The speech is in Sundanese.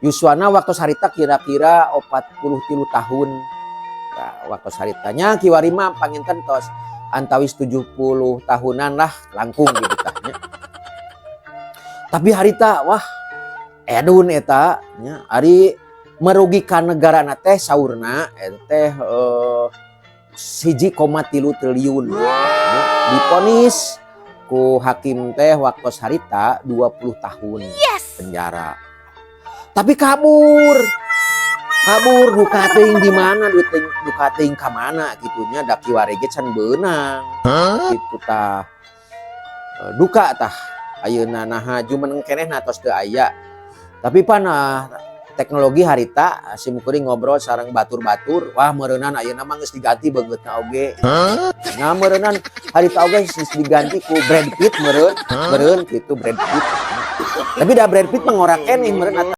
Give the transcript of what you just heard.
Yuswana waktu harita kira-kira 43 tahun. Nah, waktu haritanya kiwari mah panginten tos antawis 70 tahunan lah langkung gitu tah nya. Tapi harita, wah, edun eta nya, ari merugikan negara teh saurna eta teh 1,3 triliun nya. Divonis ku hakim teh waktu harita 20 tahun penjara. Tapi kabur. Kabur duka teuing di mana duit teuing, duka teuing ka mana kitu nya, da kiwari ge can beunang. Kitu tah. Duka tah ayeuna, naha jumeneng keneh na tos teu aya. Tapi pan teknologi harita sim kuring ngobrol sareng batur-batur, wah, meureunan ayeuna mah geus diganti beungeutna oge. Nah, meureunan harita oge geus diganti ku Brad Pitt meureun, meureun kitu Brad Pitt. Tapi da Brad Pitt mah ngora keneh meureun.